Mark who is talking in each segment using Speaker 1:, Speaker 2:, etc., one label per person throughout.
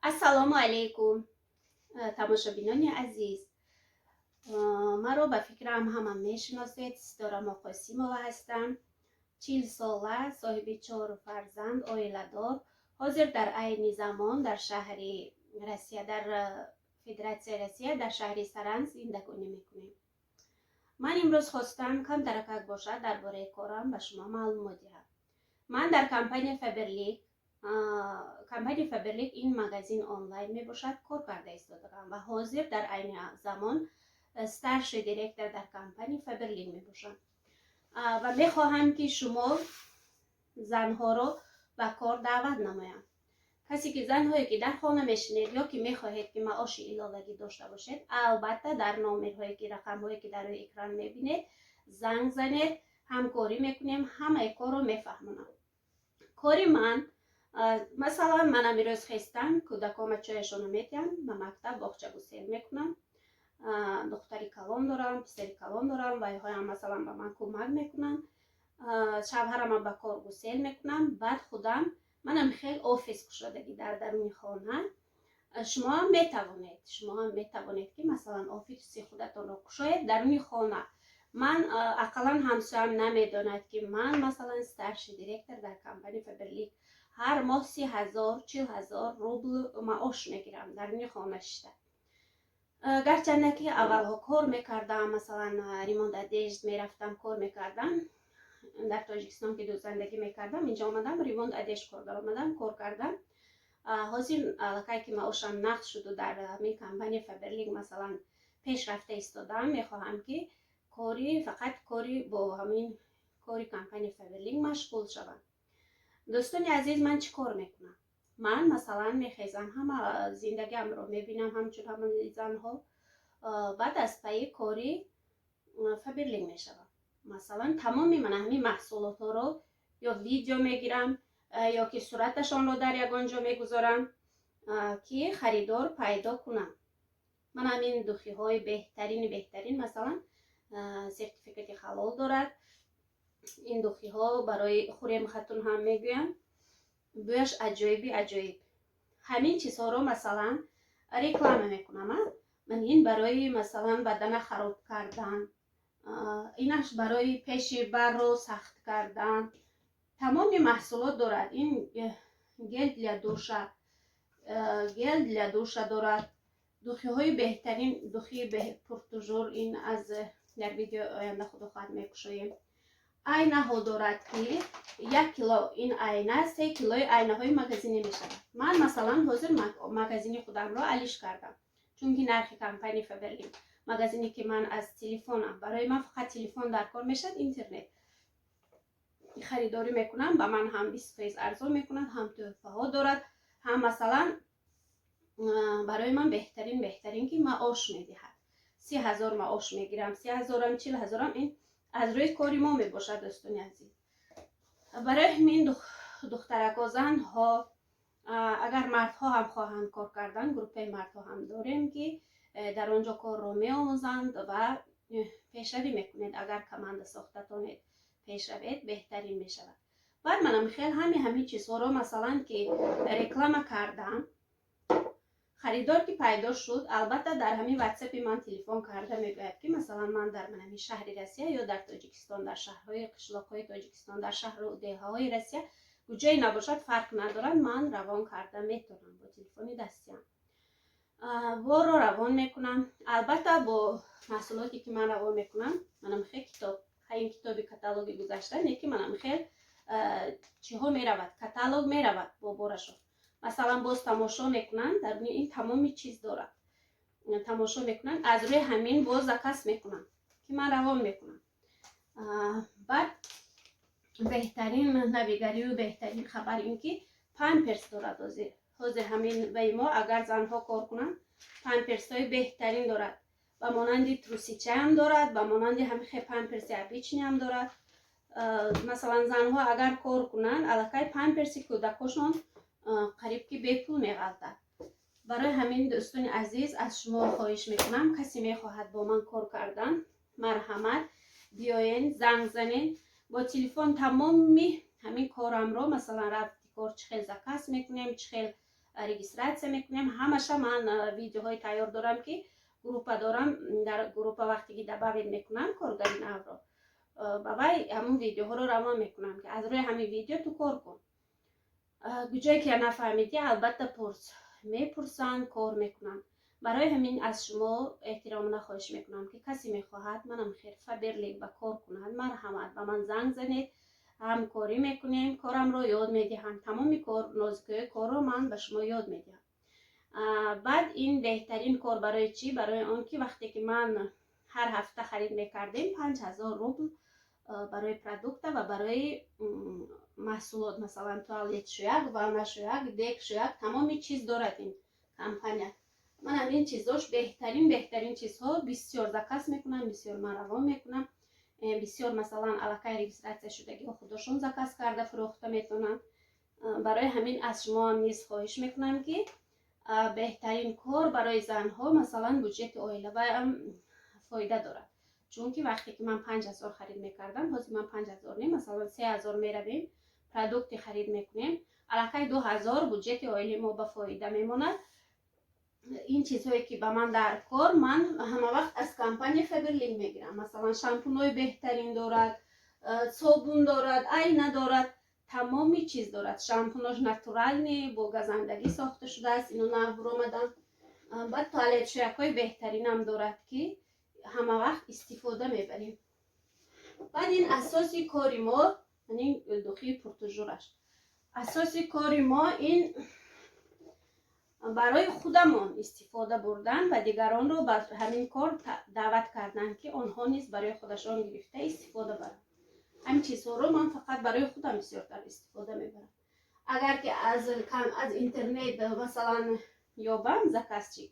Speaker 1: Ассалому алайкум, тамошобинони азиз. Маро, ба фикрам, ҳама мешиносед. Ситора Моқосимова ҳастам, 40 сола, соҳиби чор фарзанд, оиладор. Ҳозир, дар айни замон, дар шаҳри Россия, дар Федератсияи Россия, дар шаҳри Саранск зиндагонӣ мекунем. Ман имрӯз хостам камтаракак бошад дар бораи корам ба шумо маълумот диҳам. Ман дар компания Фаберлик, компания Фаберлик ин магазин онлайн мебошад, кор карда истодаам ва ҳозир, дар айни замон, старший директор дар компания Фаберлик мебошам ва мехоҳам, ки шумо занҳоро ба кор даъват намоям. Касе ки, занҳое ки дар хона мешинед ё ки мехоҳед, ки маоши иловагӣ дошта бошед, албатта, дар номерҳое ки, рақамҳое ки дар рӯи экран мебинед, занг занед, ҳамкорӣ мекунем, ҳамаи корро мефаҳмонам. Кори ман, масалан, ман амирӯз хестам, кӯдакома чояшонро метиҳам, ба мактаб, боғча гусел мекунам. Духтари калон дорам, писари калон дорам, вайҳоям, масалан, ба ман кӯмак мекунанд. Шавҳарама ба кор гусел мекунам. Баъд худам манам хел офис кушодагӣ дар даруни хона. Шумоам метавонед, ки, масалан, офиси худатонро кушоед даруни хона. Ман ақаллан ҳамсоям намедонад, ки ман, масалан, старший директор дар компания Фаберлик, ҳар моҳ 30 000, 40 000 рубл маош мегирам даруни хона шиста. Гарчанде ки аввалҳо кор мекардам, масалан, ремонт одежд мерафтам, кор мекардам дар Тоҷикистон, ки дӯзандагӣ мекардам. Инҷо омадам, ремонт одежд кор даромадам, кор кардам. Ҳозир аллакай ки маошам нақд шуду дар ҳамин компания Фаберлик, масалан, пеш рафта истодам, мехоҳам, ки кори, фақат кори бо ҳамин кори компания Фаберлик машғул шавам. Дӯстони азиз, ман чӣ кор мекунам? Ман, масалан, мехезам, ҳама зиндагиамро мебинам, ҳамчун ҳамаи занҳо. Баъд аз пайи кори Фаберлик мешавам. Масалан, тамоми мана ҳамин маҳсулотҳоро ё видео мегирам, ё ки сураташонро дар ягон ҷо мегузорам, ки харидор пайдо кунам. Ман ҳамин духиҳои беҳтарини беҳтарин, масалан, сертификати ҳалол дорад. Ин духиҳо барои Хурем Хатун ҳам мегӯям, бӯяш аҷоиби аҷоиб. Ҳамин чизҳоро, масалан, реклама мекунам. Ман ин барои, масалан, бадана хароб кардан, инаш барои пеши барро сахт кардан, тамоми маҳсулот дорад. Ин гель для душа, гель для душа дорад, духиҳои беҳтарин, духи пуртужур. Ин аз дар видеои оянда, худо хоҳад, мекушоем. Айнаҳо дорад, ки 1 кило ин айна 3 килои айнаҳои магазинӣ мешавад. Ман, масалан, ҳозир магазини худамро алиш кардам, чунки нархи компания Фаберлик, магазине ки ман аз телефонам, барои ман фақат телефон дар кор мешавад, интернет, харидорӣ мекунам, ба ман ҳам 20% арзон мекунад, ҳам тӯҳфаҳо дорад, ҳам, масалан, барои ман беҳтарин, беҳтарин, ки маош медиҳад. 30 000 маош мегирам, 30 000-ам, 40 000-ам, ин аз рӯи кори мо мебошад. Дӯстони азиз, барои ҳамин, духтарако, занҳо, агар мардҳо ҳам хоҳанд кор кардан, группаи мардҳо ҳам дорем, ки дар он ҷо корро меомӯзанд ва пешравӣ мекунед. Агар команда сохтатонед, пешравед, беҳтарин мешавад. Баъд манам хел ҳамин чизҳоро, масалан, ки реклама кардам, харидор ки пайдо шуд, албатта, дар ҳамин ватсапи ман телефон карда мегӯяд, ки, масалан, ман дар ҳамин шаҳри Россия ё дар Тоҷикистон, дар шаҳрҳои, қишлоқҳои Тоҷикистон, дар шаҳру деҳаҳои Россия, куҷое набошад, фарқ надорад, ман равон карда метавонам бо телефони дастиам. Борро равон мекунам, албатта, бо маҳсулоте ки ман равон мекунам. Манам хел китоб, ин китоби каталоги гузашта не, ки манам хел чиҳо меравад, каталог меравад бо борашон. Масалан, боз тамошо мекунанд, дар ин тамоми чиз дорад, тамошо мекунанд, аз рӯи ҳамин боз заказ мекунанд, ки ман равон мекунам. Баъд беҳтарин навигарию беҳтарин хабар ин ки памперс дорад. Ҳозир ҳамин ваи мо, агар занҳо кор кунанд, памперсҳои беҳтарин дорад, ба монанди трусичаам дорад, ба монанди ҳамин хел памперси обычныйам дорад. Масалан, занҳо агар кор кунанд, аллакай памперси кӯдакошон қариб ки бепул меғалтад. Барои ҳамин, дӯстони азиз, аз шумо хоҳиш мекунам, касе мехоҳад бо ман кор кардан, марҳамат, биёен, занг занен бо телефон. Тамоми ҳамин корамро, масалан, рафти кор, чӣ хел заказ мекунем, чӣ хел. Регистрация мекунем ҳамаша. Ман видеоҳои тайёр дорам, ки группа дорам. Дар группа вақте ки добавить мекунам коргари навро, ба вай ҳамун видеоҳоро равон мекунам, ки аз рӯи ҳамин видео ту кор кун. Ҷое ки нафаҳмидӣ, албатта, пурс. Мепурсанд, кор мекунанд. Барои ҳамин аз шумо эҳтиромона хоҳиш мекунам, ки касе мехоҳад манам хел Фаберлик ба кор кунад, марҳамат, ба ман занг занед, ҳамкорӣ мекунем, корамро ёд медиҳам. Тамоми кор, нозикиҳои корро ман ба шумо ёд медиҳам. Баъд ин беҳтарин кор барои чӣ? Барои он ки вақте ки ман ҳар ҳафта харид мекардем 5000 рубл барои продукта ва барои маҳсулот, масалан, туалет шӯяк, ванна шӯяк, дег шӯяк, тамоми чиз дорад ин компания. Ман ҳамин чизош беҳтарин, беҳтарин чизҳо. Бисёр заказ мекунам, бисёр ман равон мекунам, бисёр, масалан, аллакай регистрация шудагиҳо худошон заказ карда фурӯхта метавонанд. Барои ҳамин аз шумоам низ хоҳиш мекунам, ки беҳтарин кор барои занҳо, масалан, буҷети оилаваам фоида дорад. Чунки вақте ки ман 5000 харид мекардам, ҳозир ман 5000 не, масалан, 3000 меравем, продукти харид мекунем, аллакай 2000 буҷети оилаи мо ба фоида мемонад. Ин чизҳое ки ба ман дар кор, ман ҳама вақт аз компания Фаберлик мегирам. Масалан, шампунҳои беҳтарин дорад, собун дорад, айна дорад, тамоми чиз дорад. Шампунош натуральный, бо газандагӣ сохта шудааст, ино нав буромадан. Баъд туалетшӯякҳои беҳтаринам дорад, ки ҳама вақт истифода мебарем. Баъд ин асоси кори мо, ин духии Пуртужураш. Асоси кори мо ин барои худамон истифода бурдан ва дигаронро ба ҳамин кор даъват кардан, ки онҳо низ барои худашон гирифта истифода баранд. Ҳамин чизҳоро ман фақат барои худам бисёртар истифода мебарам. Агар ки аз интернет, масалан, ёбам заказчик,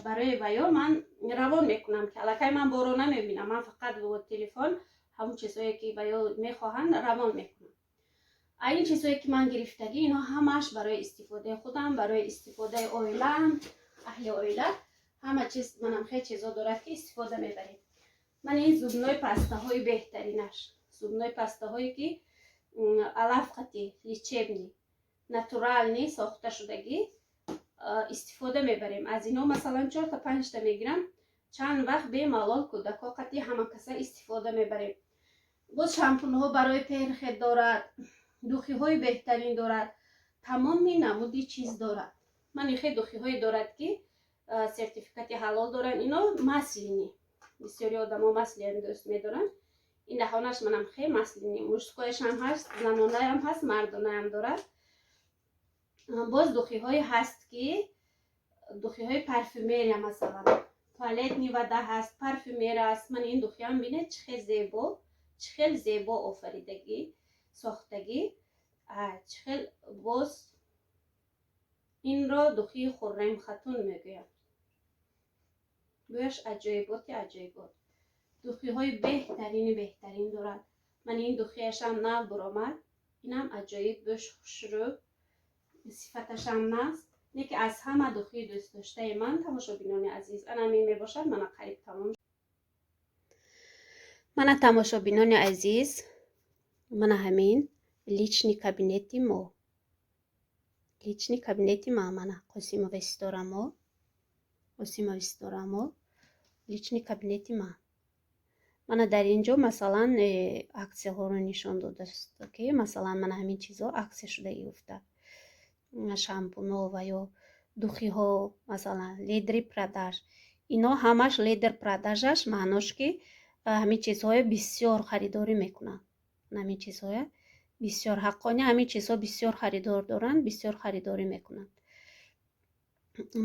Speaker 1: барои ваё ман равон мекунам, ки аллакай ман боро намебинам. Ман фақат бо телефон ҳамон чизҳое ки ваё мехоҳанд, равон мекунам. А ин чизҳое ки ман гирифтагӣ, ино ҳамааш барои истифодаи худам, барои истифодаи оилаам, аҳли оила. Ҳама чиз манам хел чизо дорад, ки истифода мебарем. Ман ин зубной пастаҳои беҳтаринаш, зубной пастаҳое ки алафқати лечебный, натуральный сохта шудагӣ, истифода мебарем аз ино. Масалан, чорта, панҷта мегирам, чанд вақт бемалол кӯдако қати, ҳама каса истифода мебарем. Боз шампунҳо барои перхоть дорад, духиҳои беҳтарин дорад, тамоми намуди чиз дорад. Ман ихе духиҳое дорад, ки сертификати ҳалол доранд. Ино масляный. Бисёри одамо масляный дӯст медоранд. Ин даҳонаш манам хе масляный, мужскойашам ҳаст, занонаям ҳаст, мардонаям дорад. Боз духиҳое ҳаст, ки духиҳои парфюмерия, масалан, туалетный вода ҳаст, парфюмер аст. Ман ин духиам бинед, чӣ хел зебо, чӣ хел зебо офаридагӣ, сохтагӣ, чӣ хел. Боз инро духии Хуррем Хатун мегӯянд. Бӯяш аҷоиботи аҷоибот. Духиҳои беҳтарини беҳтарин дорад. Ман ин духиашам нав буромад, инам аҷоиб бӯш, хушрӯ, сифаташам наст. Неки аз ҳама духии дӯстдоштаи ман, тамошобинони азиз, анамин мебошад. Мана, қариб тамом. Мана, тамошобинони азиз, мана ҳамин личный кабинети мо, личный кабинети ма. Мана, Қосимова Ситорамо, Қосимова Ситорамо, личный кабинети ма. Мана, дар ин ҷо, масалан, аксияҳоро нишон додааст, ки, масалан, мана ҳамин чизҳо аксия шуда гуфта, шампунҳо ва ё духиҳо, масалан, лидеры продаж. Ино ҳамаш лидер продажаш, маънош ки ҳамин чизҳое бисёр харидорӣ мекунанд. Ҳамин чизҳое бисёр ҳаққони, ҳамин чизҳо бисёр харидор доранд, бисёр харидорӣ мекунанд.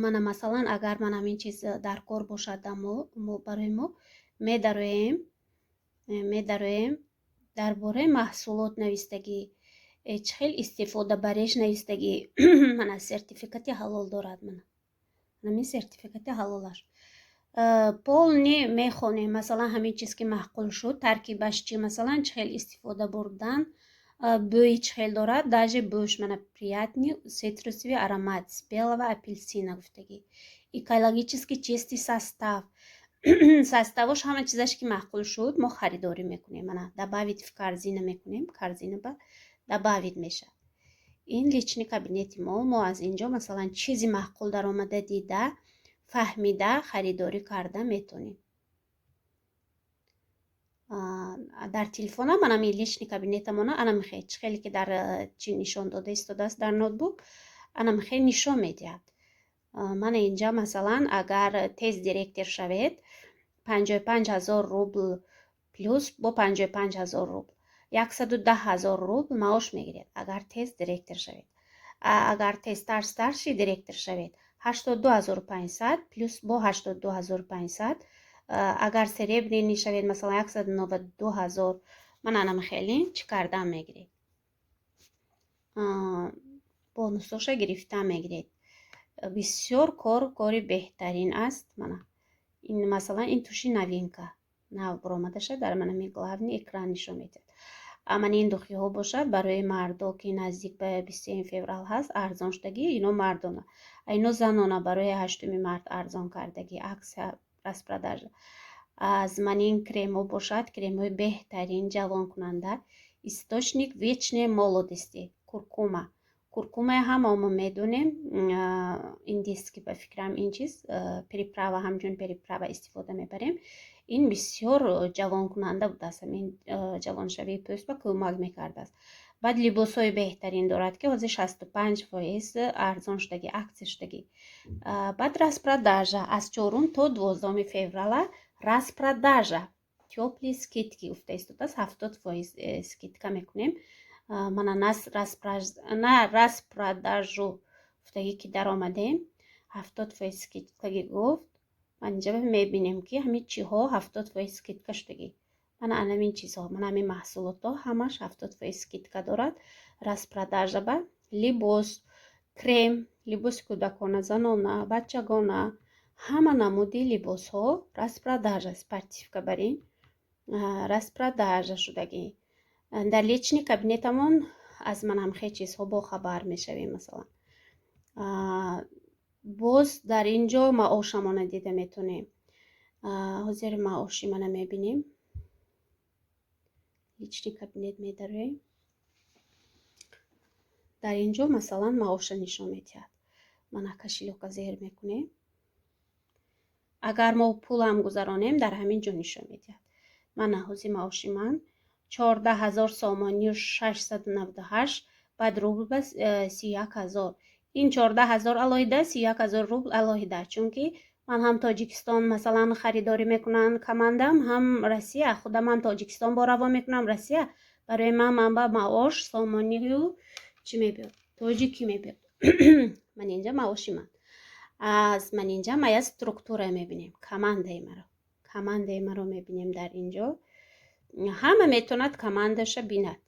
Speaker 1: Мана, масалан, агар ман ҳамин чиз дар кор бошад, мо барои мо медароем, дар бораи маҳсулот навистагӣ, чӣ хел истифодабареш навистагӣ. Мана, сертификати ҳалол дорад, мана ҳамин сертификати ҳалолаш. Полный мехонем. Масалан, ҳамин чиз ки маъқул шуд, таркибаш чӣ, масалан, чӣ хел истифода бурдан, бӯи чӣ хел дорад, даже бӯш, мана, приятный цитрусовый аромат спелого апельсина гуфтагӣ, экологически чистый состав. Составош, ҳама чизаш ки маъқул шуд, мо харидорӣ мекунем. Мана, добавить в корзина мекунем, корзина ба добавить мешавад. Ин личный кабинети мо. Мо аз инҷо, масалан, чизи маъқул даромада, дида, фаҳмида, харидорӣ карда метонем. Дар телефонам анами личный кабинетамона анамихе чӣ хеле ки дар чӣ нишон дода истодааст, дар ноутбук анамихе нишон медиҳад. Мана инҷа, масалан, агар тез директор шавед, 55 000 рубл плюс бо 55 000 рубл, 110 000 рубл маош мегиред, агар тез директор шавед. Агар тезтар старший директор шавед, 82 500 плюс бо 82 500. Агар серебряный шавед, масалан, 192 000. Ман анам хеле чӣ кардан мегиред, бонусоша гирифта мегиред. Бисёр кор, кори беҳтарин аст. Мана ин, масалан, ин туши новинка, нав баромадаша, дар манами главный экран нишон медиҳад. Ман ин духиҳо бошад барои мардо, ки наздик ба 23 феврал ҳаст, арзон шудагӣ. Ино мардона, ино занона, барои 8 март арзон кардагӣ, акция, распродажа. Аз ман ин кремҳо бошад, кремҳои беҳтарин, ҷавонкунанда, источник вечной молодости, куркума. Куркумае ҳама мо медонем, индийский ба фикрам ин чиз, приправа, ҳамчун приправа истифода мебарем. Ин бисёр ҷавонкунанда будааст, ҳамин ҷавоншавии пӯст ба кӯмак мекардааст. Баъд либосҳои беҳтарин дорад, ки ҳозир 65% арзон шудагӣ, акция шудагӣ. Баъд распродажа аз 4 то 12 феврала, распродажа, тёплые скидки гуфта истодааст, 70% скидка мекунем. Мана на распродажу гуфтагӣ ки даромадем, 70% скидкаги гуфт. Ман инҷа мебинем, ки ҳамин чиҳо 70% скидка шудагӣ. Мана анамин чизҳо, мана ҳамин маҳсулотҳо ҳамаш 70% скидка дорад распродажа ба либос, крем, либоси кӯдакона, занона, бачагона, ҳама намуди либосҳо распродажа, спортивка бар ин распродажа шудагӣ. Дар личный кабинетамон аз манам хел чизҳо бохабар мешавем. Масалан, боз дар ин ҷо маошамона дида метонем. Ҳозир маоши мана мебинем. Личный кабинет медароем. Дар ин ҷо, масалан, маоша нишон медиҳад. Мана кошелёка зер мекунем. Агар мо пулам гузаронем, дар ҳамин ҷо нишон медиҳад. Мана ҳозир маоши ман 14 000 сомонию 698, баъд рубл ба 31 000. Ин 14 000 алоҳида, 31 000 рубл алоҳида, чунки ман ҳам Тоҷикистон, масалан, харидорӣ мекунам командам, ҳам Россия, худам ҳам Тоҷикистон бо равон мекунам Россия. Барои ман манба маош сомонию чӣ мебиёд, тоҷикӣ мебиёд. Ман инҷа маоши ман. Аз ман инҷа моя структура мебинем, командаи маро, командаи маро мебинем. Дар инҷо ҳама метавонад командаша бинад.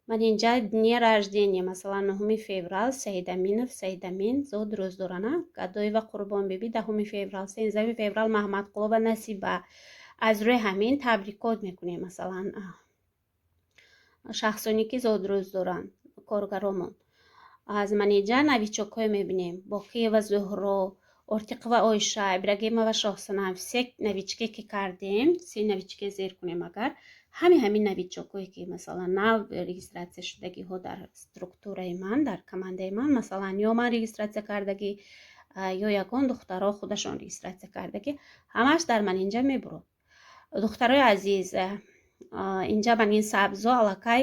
Speaker 1: Ман инҷа дни рождения, масалан, 9 феврал Саидаминов Саидамин зодрӯз дорана, Гадоева Қурбонбибӣ 10 феврал, 13 феврал Маҳмадқулова Насиба. Аз рӯи ҳамин табрикот мекунем, масалан, шахсоне ки зодрӯз доранд, коргаромон. Аз манинҷа новичокҳое мебинем: Боқиева Зуҳро, Ортиқова Оиша, Ибрагимова Шоҳсанам. Все новичке ки кардем, все новичке зер кунем агар, ҳамин новичокҳое ки, масалан, нав регистрация шудагиҳо дар структураи ман, дар командаи ман, масалан, ё ман регистрация кардагӣ, ё ягон духтаро худашон регистрация кардагӣ, ҳамаш дар ман инҷа мебурад. Духтарои азиз, инҷа ман ин сабзо аллакай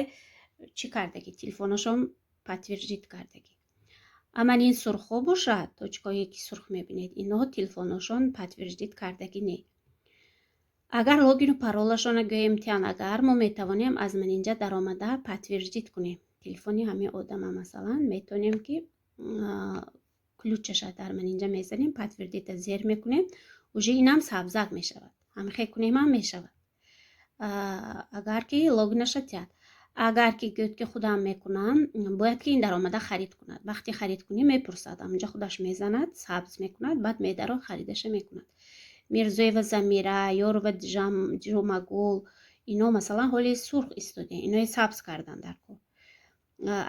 Speaker 1: чӣ кардагӣ, телефонашон подтвердить кардагӣ. Аман ин сурхҳо бошад, точкаҳое ки сурх мебинед, инҳо телефонашон подтвердить кардагӣ не. Агар логину паролашона гӯем тиан, агар мо метавонем аз ман инҷа даромада подтвердить кунем телефони ҳамин одама, масалан, метавонем ки ключаша дар ман инҷа мезанем, подтвердить зер мекунем, уже инам сабзак мешавад. Ҳамихе кунем ҳам мешавад, агар ки логинаша тиҳад. Агар ки гӯяд, ки худам мекунам, бояд ки ин даромада харид кунад. Вақте харид кунӣ, мепурсад, ҳамунҷа худаш мезанад, сабз мекунад, баъд медаро харидаша мекунад. Мирзоева Замира, Ёрова Ҷумагул, ино, масалан, ҳоли сурх истода, инои сабз кардан дар кор.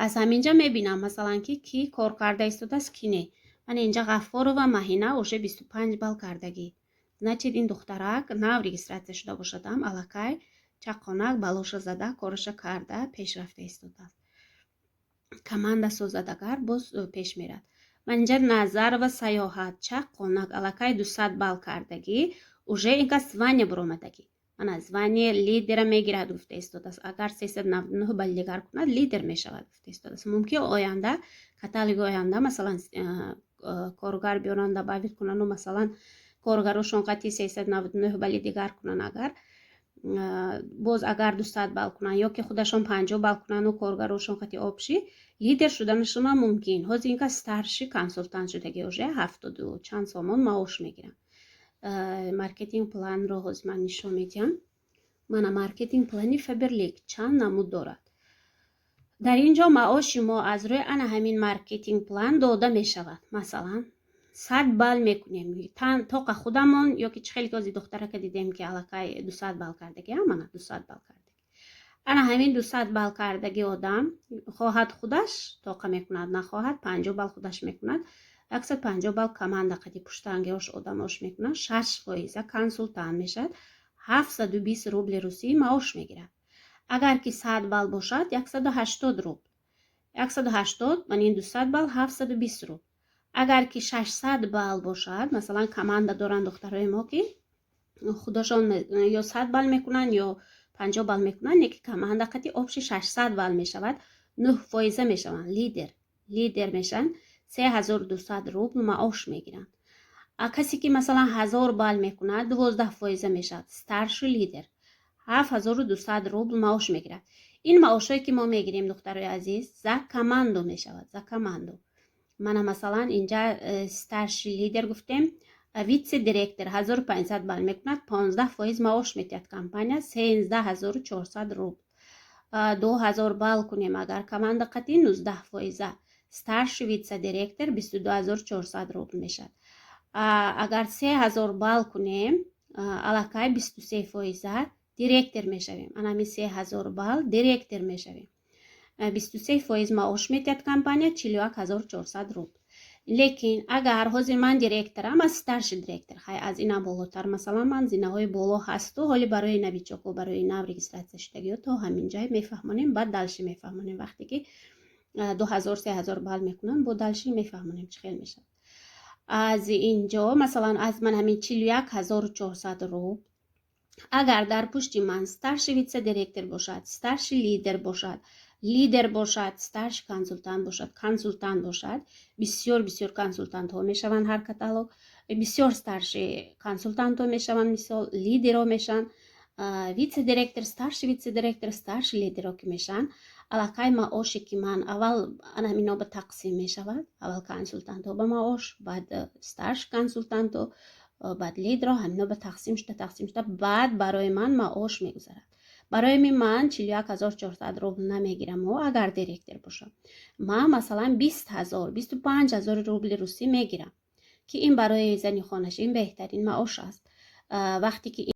Speaker 1: Аз ҳаминҷа мебинам, масалан, ки кӣ кор карда истодааст, ки не. Ман инҷа Ғаффорова Маҳина уже 25 балл кардагӣ. Значит, ин духтарак нав регистрация шуда бошадам, аллакай чаққонак балоша зада, кораша карда, пеш рафта истодааст. Команда созад агар, боз пеш мерад. Ман инҷа Назарова Саёҳат чаққонак аллакай 200 балл кардагӣ, уже инка звание буромадагӣ. Мана, звание лидера мегирад гуфта истодааст. Агар 399 балли дигар кунад, лидер мешавад гуфта истодааст. Мумкин, оянда, каталоги оянда, масалан, коргар биёранд, добавить кунану, масалан, коргарошон қати 399 балли дигар кунанд агар, боз агар 200 балл кунанд ё ки худашон 50 балл кунану коргарошон қати общий лидер шуданашонам мумкин. Ҳозир инка старший консультант шудаги, уже 70 чанд сомон маош мегиранд. Маркетинг планро ҳозир ман нишон медиҳам. Мана, маркетинг плани Фаберлик чанд намуд дорад. Дар ин ҷо маоши мо аз рӯи ана ҳамин маркетинг план дода мешавад. Масалан, 100 балл мекунем тоқа худамон ё ки чӣ хеле ки ҳозир духтарака дидем, ки аллакай 200 балл кардаги. Мана, 200 балл кардаги. Ана ҳамин 200 балл кардаги одам хоҳад, худаш тоқа мекунад, нахоҳад, 50 балл худаш мекунад, 150 балл команда қади пуштангиош одамош мекунад, 6 фоиза консултант мешавад, 720 рубли русӣ маош мегирад. Агар ки 100 балл бошад, 180 рубл, 180, ман ин 200 балл, 720 рубл. Агар ки 600 балл бошад, масалан, команда доранд духтарои мо, ки худошон ё 100 балл мекунанд, ё 50 балл мекунанд, леки команда қати общий 600 балл мешавад, 9 фоиза мешаванд, лидер мешаванд, 3200 рубл маош мегиранд. А касе ки, масалан, 1000 балл мекунад, 12 фоиза мешавад, старший лидер, 7200 рубл маош мегирад. Ин маошҳое ки мо мегирем, духтарои азиз, за команду мешавад, за команду. Мана, масалан, инҷа старший лидер гуфтем, вице-директор 1500 балл мекунад, 15 фоиз маош метиҳад компания, 13 400 рубл. 2000 балл кунем агар команда қатӣ, 19 фоиза, старший вице-директор, 22 400 рубл мешавад. Агар 3000 балл кунем, аллакай 23 фоиза директор мешавем. Анами 3000 балл директор мешавем, 23 фоиз маош метиҳад компания, 41 400 рубл. Лекин агар ҳозир ман директорам, аз старший директор, хай, аз инам болотар, масалан, ман зинаҳои боло ҳасту, ҳоли барои новичокҳо, барои нав регистрация шудагиҳо то ҳамин ҷай мефаҳмонем, баъд дальше мефаҳмонем. Вақте ки 2000, 3000 балл мекунанд, бо дальше мефаҳмонем, чӣ хел мешавад. Аз инҷо, масалан, аз ман ҳамин 41 400 рубл, агар дар пушти ман старший вице-директор бошад, старший лидер бошад, лидер бошад, старший консультант бошад, консультант бошад, бисёр бисёр консултантҳо мешаванд ҳар каталог, бисёр старший консултантҳо мешаванд, мисол, лидерҳо мешаванд, вице-директор, старший вице-директор, старший лидерҳо ки мешаванд, аллакай маоше ки ман аввал ана ҳамино ба тақсим мешавад: аввал консултантҳо ба маош, баъд старший консултантҳо, баъд лидерҳо. Ҳамино ба тақсим шуда, тақсим шуда, баъд барои ман маош мегузарад. Барои ман 41 400 рубл намегирам. Агар директор бошам, ман, масалан, 20 000, 25 000 рубли русӣ мегирам, ки ин барои зани хонашин беҳтарин маош аст. Вақте ки